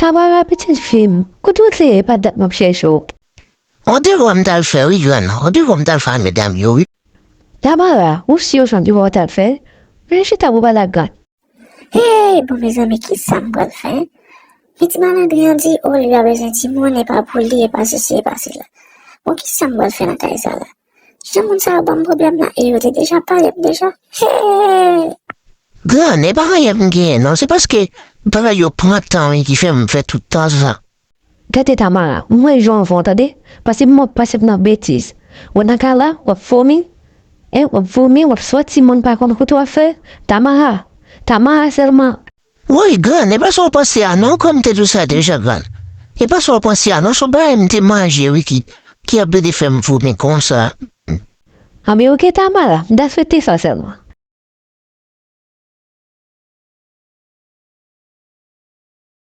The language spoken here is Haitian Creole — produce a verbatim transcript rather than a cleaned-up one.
Tamara, pitit fi m, kote w te ye? Pa dat m ap chèche w. On devwa m t al fè wi, grann. On devwa m t al fè a medam yo wi. Tamara, ou si ou son devwa w t al fè? Men chita pou pale ak grann. Hey, bon mezanmi, kisa m pral fè? Men ti malandren an di, o li pa bezwen timoun, e pa pou li, e pa sesi, e pa sela. Bon, kisa m pral fè nan kay sa la? Jan moun sa yo ban m pwoblèm la, e yo te deja pale m deja. Hey! Grann, e pa anyen m genyen non, se paske bagay yo pran tan wi ki fè m fè tout tan sa. Gade Tamara, m wè jan w fè w tande, pase m ap pase m nan betiz. W nan kay la, w ap vomi, en, w ap vomi, w ap soti, moun pa konn kote w ap fè. Tamara, Tamara sèlman. Woy, grann, e pa sa w panse a non, kòm m te di w sa deja, grann. E pa sa w panse a non, se yon bagay m te manje wi ki, ki ap vin fè m vomi konsa. Anben oke Tamara, m ta swete sa sèlman.